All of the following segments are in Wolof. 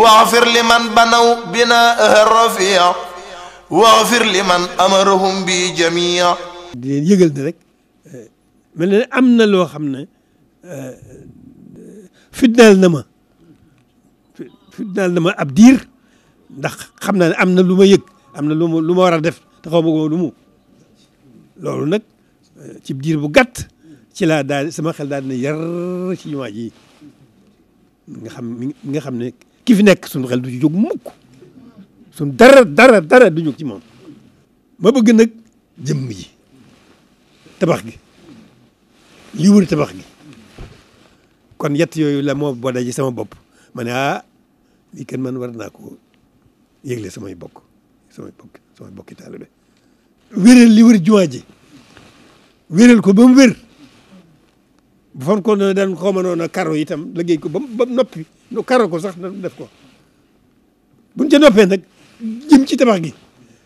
واغفر لمن بنوا بناءها الرفيع واغفر لمن أمرهم بجميع. di leen yëgal ne rek mel na ne am na loo xam ne fitnaal na ma ab diir ndax xam naa ne am na lu ma yëg am na lu ma war a def te xaw ma ko lu mu loolu nag ci diir bu gàtt ci laa daal sama xel daal dina yar ci jumaa ji nga xam ne ki fi nekk suñu xel du ci jóg mukk suñu dara du jóg ci moom ma bëgg nag jëmm ji tabax gi li wër tabax gi kon yett yooyu la moo boo daje sama bopp ma ne lii kenn man war naa ko yëgle samay bokki taalibe wéral li wër jumaa ji wéral ko ba mu wér bu fon ko ne daan xaw ma noonu karo itam liggéey ko ba noppi no karo ko sax na def ko buñ ca noppee nag jëm ci tabax gi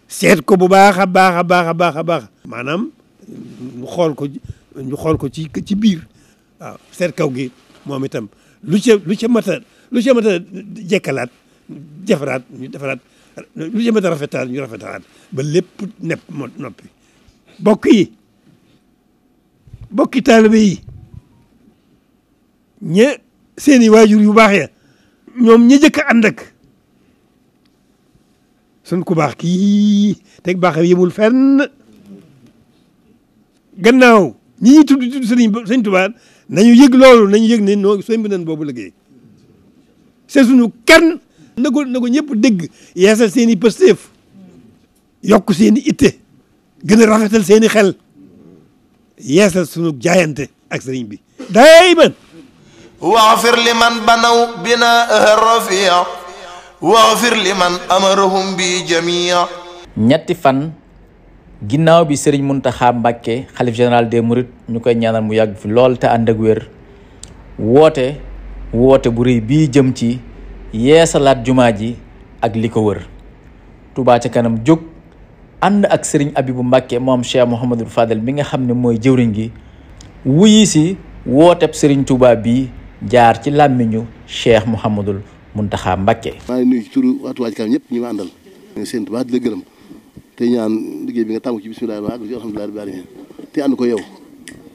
seet ko bu baax a baax maanaam ñu xool ko ci biir waaw seet kaw gi moom itam lu ca mat a jekkalaat defaraat ñu defaraat lu ca mat a rafetaat ñu rafetalaat ba lépp nepp moo noppi bokki taalibe yi seeni waajur yu baax ya ñoom ña jëkk a ànd ak sun ku baax kii teg baax yemul fenn gannaaw ñi ñuy tudd sëñ Tuubaa nañu yëg loolu nañu yëg ne noo sooy mbinan boobu liggéey c'est suñu kan na ko ñëpp dégg yeesal seen i pësteef yokk seen i itte gën a rafetal seen i xel yeesal suñu jaayante ak sëriñ bi dayman واغفر لمن بنوا بناءها الرفيع واغفر لمن أمرهم بجميع. ñetti fan ginnaaw bi Serigne Mountakha Mbacké xalif général des Mourides ñu koy ñaanal mu yàgg fi lool te ànd ak wér woote bu rëy bii jëm ci yeesalaat jumaa ji ak li ko wër Touba ca kanam jóg ànd ak Serigne Abibou Mbacké moom Cheikh Mouhamadou Fadel mi nga xam ne mooy jëwriñ gi wuyi si wooteb Serigne Touba bii jaar ci làmmiñu Cheikh Mouhamadul Mountakha Mbacké. maa ngi nuyu ci turu waa Touba ca kanam ñëpp ñi ma àndal seen Touba di la gërëm te ñaan liggéey bi nga tàmm ci bisimilah wa alhamdulilah rabbil alamin te ànd ko yow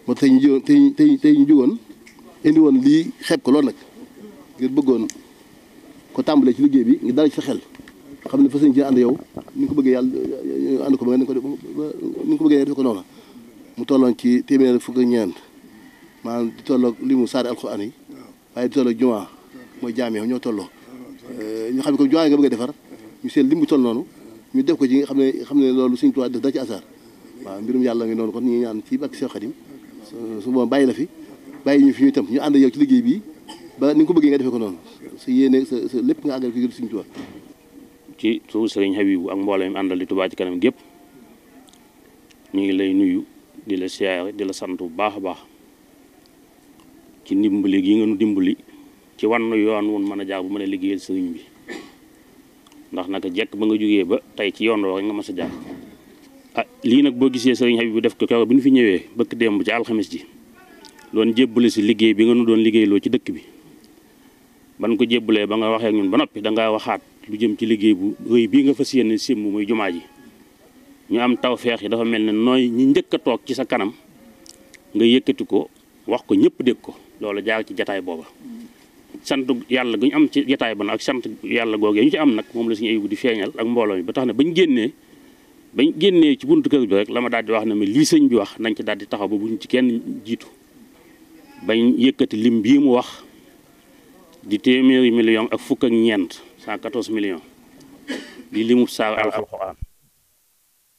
moo tey ñu jógoon indi woon lii xeeb ko loolu nag ngir bëggoon ko tàmbalee ci liggéey bi nga dal ci sa xel xam ne fa sëñ ci ànd yow ni nga ko bëggee yàlla ànd ko ba nga ni nga ko bëggee def ko noonu mu tolloon ci téeméer fukk ak ñeent maanaam di tolloog li mu saari alxuraan yi waaye di tolloog jumaa mooy jaam ñoo tolloo ñu xam ne comme jumaa nga bëgg a defar ñu seen lim bu toll noonu ñu def ko ci nga xam ne loolu Sëñ Tuubaa def da ci asaar waaw mbirum yàlla ngi noonu kon ñu ñaan ci barke Seex Xaadim su boobaa bàyyi la fi bàyyi ñu fi ñu itam ñu ànd yow ci liggéey bi ba ni nga ko bëggee nga defee ko noonu sa yéene sa lépp nga àggal ko ngir Sëñ Tuubaa ci suuf Sëriñ Habibu ak mbooloo mi àndal di Touba ci kanam gépp ñu ngi lay nuyu di la siyaare di la sant bu baax a baax ci ndimbali gi nga nu dimbali ci wann yoon wun mën a jaar bu mën a liggéeyal sëriñ bi ndax naka jekk ba nga jógee ba tey ci yoon woo rek nga mas a jaar lii nag boo gisee sëriñ Habib bu def ko keroog bi ñu fi ñëwee bëkk démb ci alxames ji doon jébbale si liggéey bi nga nu doon liggéeyloo ci dëkk bi ban ko jébbalee ba nga waxee ak ñun ba noppi dangaa waxaat lu jëm ci liggéey bu rëy bii nga fas yéene simb muy jumaa ji ñu am tawfeex yi dafa mel ne nooy ñi njëkk a toog ci sa kanam nga yëkkati ko wax ko ñëpp dégg ko loolu jaar ci jataay booba sant yàlla gu ñu am ci jataay ba nag ak sant yàlla googee ñu ci am nag moom la suñu ayib di feeñal ak mbooloo mi ba tax ne bañ génnee ci buntu kër bi rek la ma daal di wax ne ma lii sëñ bi wax nañ ci daal di taxaw ba buñ ci kenn jiitu bañ yëkkati lim bii mu wax di téeméeri million ak fukk ak ñeent 114 millions di limu saar alxuraan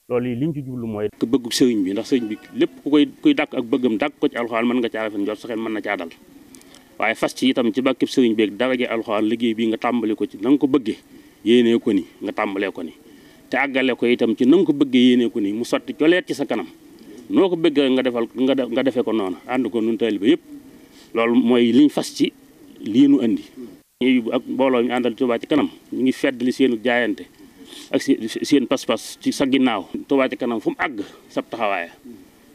loolu yi liñ ci jublu mooy bëggu sëriñ bi ndax sëriñ bi lépp ku kuy dàkk ak bëggam dàkk ko ci alxuraan mën nga caa rafet njort sa xel mën na caa dal waaye fas ci itam ci bàkkib sëriñ bi ak daraje alxuraan liggéey bi nga tàmbali ko ci na nga ko bëggee yéenee ko ni nga tàmbalee ko ni te àggale ko itam ci na nga ko bëggee yéenee ko ni mu sotti coleet ci sa kanam noo ko bëggee nga defee ko noonu ànd ko nun taalibe yëpp loolu mooy liñ fas ci lii nu andi ñu ak mbooloo ñu àndal Touba ci kanam ñu ngi feddali seenu jaayante ak seen pas-pas ci sa ginnaaw Touba ci kanam fu mu àgg sab taxawaaya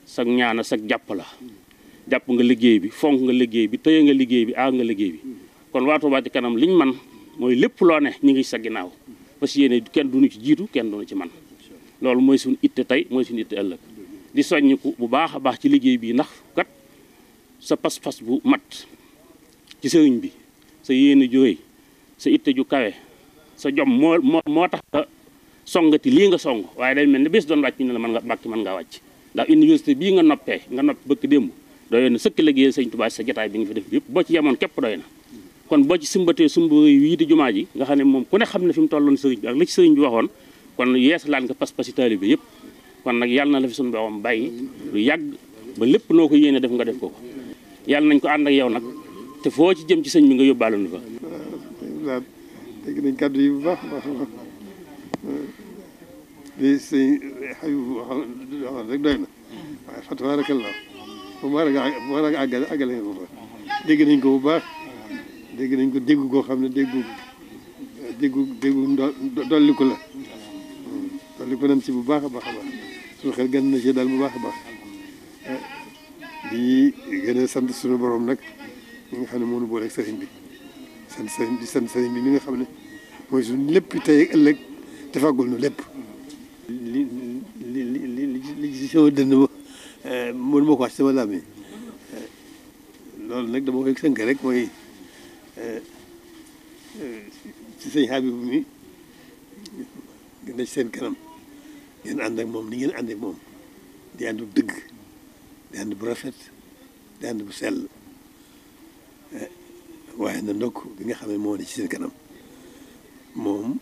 sag ñaana sag jàpp la jàpp nga liggéey bi fonk nga liggéey bi tëye nga liggéey bi aar nga liggéey bi kon waa Touba ci kanam liñ man mooy lépp loo ne ñu ngi sa ginnaaw parce que yéene kenn duñu ci jiitu kenn duñu ci man loolu mooy suñu itte tey mooy suñu itte ëllëg di soññiku bu baax a baax ci liggéey bii ndax kat sa pas-pas bu mat ci sëriñ bi sa yéene jooy sa itte ju kawe sa jom moo tax nga songati lii nga song waaye day mel ni bés doon wàcc ñu ne la mën nga bàkki mën ngaa wàcc ndax université bii nga noppi bëkk démb doy na sëkk liggéeyal sëñ Tuubaa sa jotaay bi nga fi def yëpp boo ci yemoon képp doy na kon boo ci simbatee sumb wii di jumaa ji nga xam ne moom ku ne xam ne fi mu tolloon sëriñ bi ak li ci sëriñ bi waxoon kon yeesalaan nga pas-pasi taalibe yëpp kon nag yàlla na la fi suñu borom bàyyi lu yàgg ba lépp noo ko yéene def nga def ko yàlla nañ ko ànd ak yow nag te foo ci jëm ci sëñ bi nga yóbbaale nu fa. waaw dégg nañ kàddu yi bu baax a baax li sëñ Habibou waxoon rek doy na waaye fa tabarakallah bu ma la àggale nga ko fa dégg nañ ko bu baax dégg nañ ko dégg koo xam ne déggu dolli ko la dolli ko nañ ci bu baax a baax a baax suñu xel gën na ci daal bu baax a baax di gën a sant suñu borom nag mi nga xam ne moo nu boole ak sëriñ bi sant sëriñ bi mi nga xam ne mooy suñu lépp tey ak ëllëg te fàggul nu lépp li ci sama dënn ba mënu ma ko wax sama làmmiñ loolu nag dama koy sënk rek mooy ci sëñ Habibou mi gën a ci seen kanam ngeen ànd ak moom ni ngeen ànd ak moom di ànd bu dëgg di ànd bu rafet di ànd bu sell waaye na ndokk bi nga xam ne moo ne ci seen kanam moom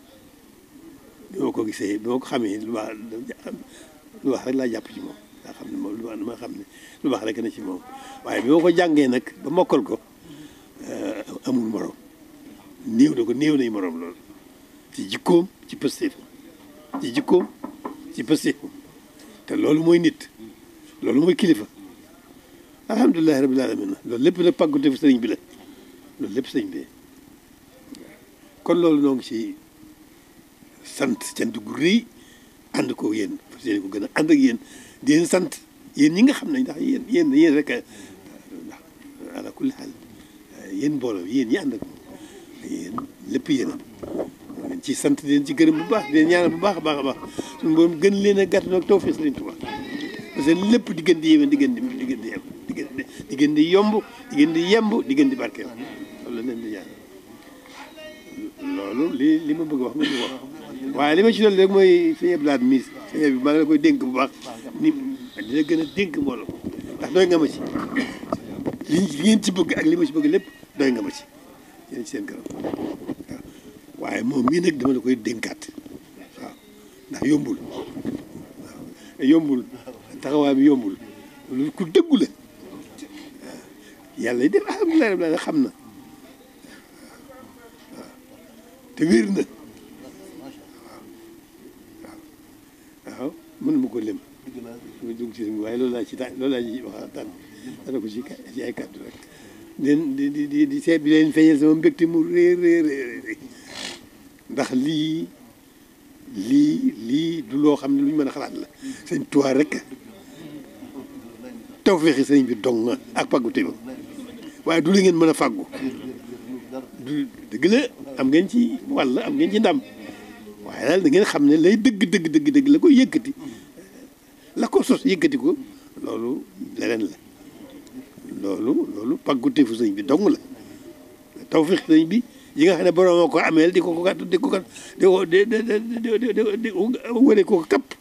bi ma ko gisee bi ma ko xamee lu baax rek laa jàpp ci moom nga xam ne moom ma xam ne lu baax rek na ci moom waaye bi ma ko jàngee nag ba mokkal ko amul morom néew nay morom loolu ci jikkoom ci pëstéefam te loolu mooy nit loolu mooy kilifa alhamdulilahi rabbil alamin loolu lépp nag pàggute fu sëriñ bi la loolu lépp sëriñ bi kon loolu noo ngi ci sant cant gu rëy ànd ko yéen parce que ko gën a ànd ak yéen di leen sant yéen ñi nga xam ne ndax yéen rek ndax ala kulli xaal yéen mbooloo yéen ñi ànd ak yéen lépp yéen a leen ci sant di leen ci gërëm bu baax di leen ñaanal bu baax a baax a baax suñu borom gën leen a gàtt nag tawfeex Sëriñ Tuubaa parce que lépp di gën di yéwén di gën di yomb di gën di yemb di gën di barkeel loolu la leen di ñaan loolu li ma bëgg wax nga ñu wax waaye li ma ci doon rek mooy sëñ Abdoulaye Miss sëñ bi maa ngi la koy dénk bu baax ni dina gën a dénk mbooloo ndax doy nga ma ci li ngeen ci bëgg ak li ma ci bëgg lépp doy nga ma ci yéen ci seen kanam waaw waaye moom mii nag dama la koy dénkaat waaw ndax yombul waaw yombul taxawaay bi yombul lu ku dëggu la waaw yàlla yi def alhamdulilah rabbil alamin xam na waaw te wér na waaw mënuma ko lem ma dugg ci waaye loolu laa ci waxtaan dana ko ci ay kàddu rek di seet bi leen feeñal sama mbégte mu réer ndax lii du loo xam ne lu ñu mën a xalaat la sëñ Tuubaa rek tawfeexi sëñ bi dong ak pàggu téba waaye du la ngeen mën a fàggu du dëgg la am ngeen ci wàll am ngeen ci ndam waaye daal da ngeen xam ne lay dëgg la ko yëkkati la ko sos yëkkati ko loolu leneen la loolu pàgguteefu sëñ bi dong la tawfeex sëñ bi yi nga xam ne borom ko ameel di ko wane ko kapp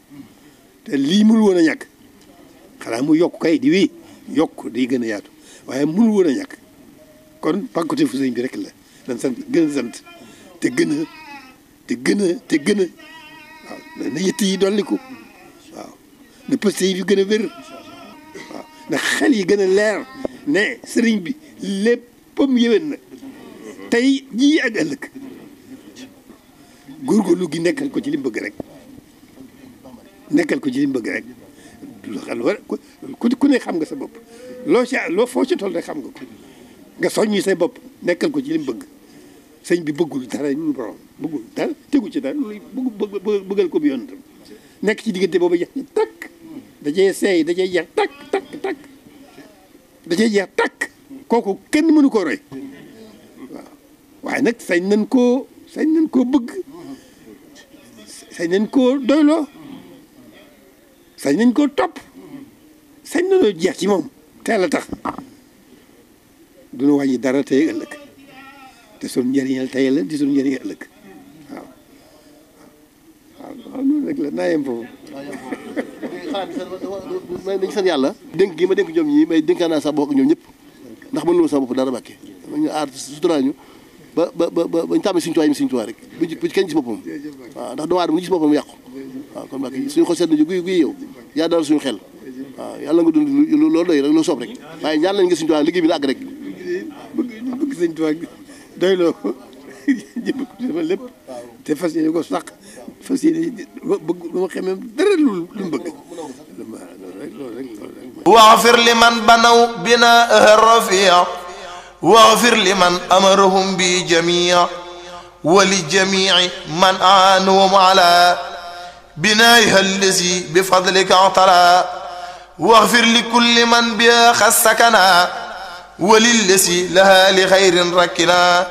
te lii mënul woon a ñàkk xanaa mu yokk kay di wii yokk di gën a yaatu waaye mënul woon a ñàkk kon pàgguteefu sëñ bi rek la dañ sant gën a sant te gën a waaw na yëtt yi dolliku waaw na pëste yi gën a wér waaw ndax xel yi gën a leer ne sëriñ bi léppam yéwén na tey jii ak ëllëg góorgóorlu gi nekkal ko ci li mu bëgg rek du xel war ku ne xam nga sa bopp loo foo ci toll rek xam nga ko nga soññi say bopp nekkal ko ci li mu bëgg sëñ bi bëggul dara ñu borom bëggul dara tegu ci dara bëggal ko bi yoon tam nekk ci diggante boobu jeex takk dajee seey dajee jeex takk kooku kenn mënu ko roy waaye nag sañ nañ koo bëgg sañ nañ koo doyloo sañ nañ koo topp sañ nañoo jeex ci moom teel a tax duñu wàññi dara tey ëllëg te suñu njëriñal tey la di suñu njëriñal ëllëg waaw noonu rek la naa yem foofu. dañu sant yàlla dénk gi ma dénk ñoom ñii may dénkaan naa sax bokk ñoom ñëpp ndax mënu ma sax bopp dara bàkke ñu aar suturaa ñu ba bañ tàmmee suñu tuwaay mi suñu tuwaay rek bu ci kenn gis boppam waaw ndax doomu aadama mu gis boppam yàqu waaw kon bàkke suñu xol sedd nañu guy yow yaa dalal suñu xel waaw yàlla nga dund loolu doy rek loo soob rek waaye ñaan lañ nga suñu tuwaay liggéey bi la àgg rek bëgg suñu tuwaay doyloo ko jëpp ko sama lépp te fas yéene ko sax fas yéene bëgg lu ma xamee dara lu mu bëgg loolu rek واغفر لمن بنوا بناءها الرفيع واغفر لمن أمرهم بجميع ولجميع من أعانهم على بنائها الذي بفضلك اعتلى واغفر لكل من بها خسكنا وللذي لها لخير ركنا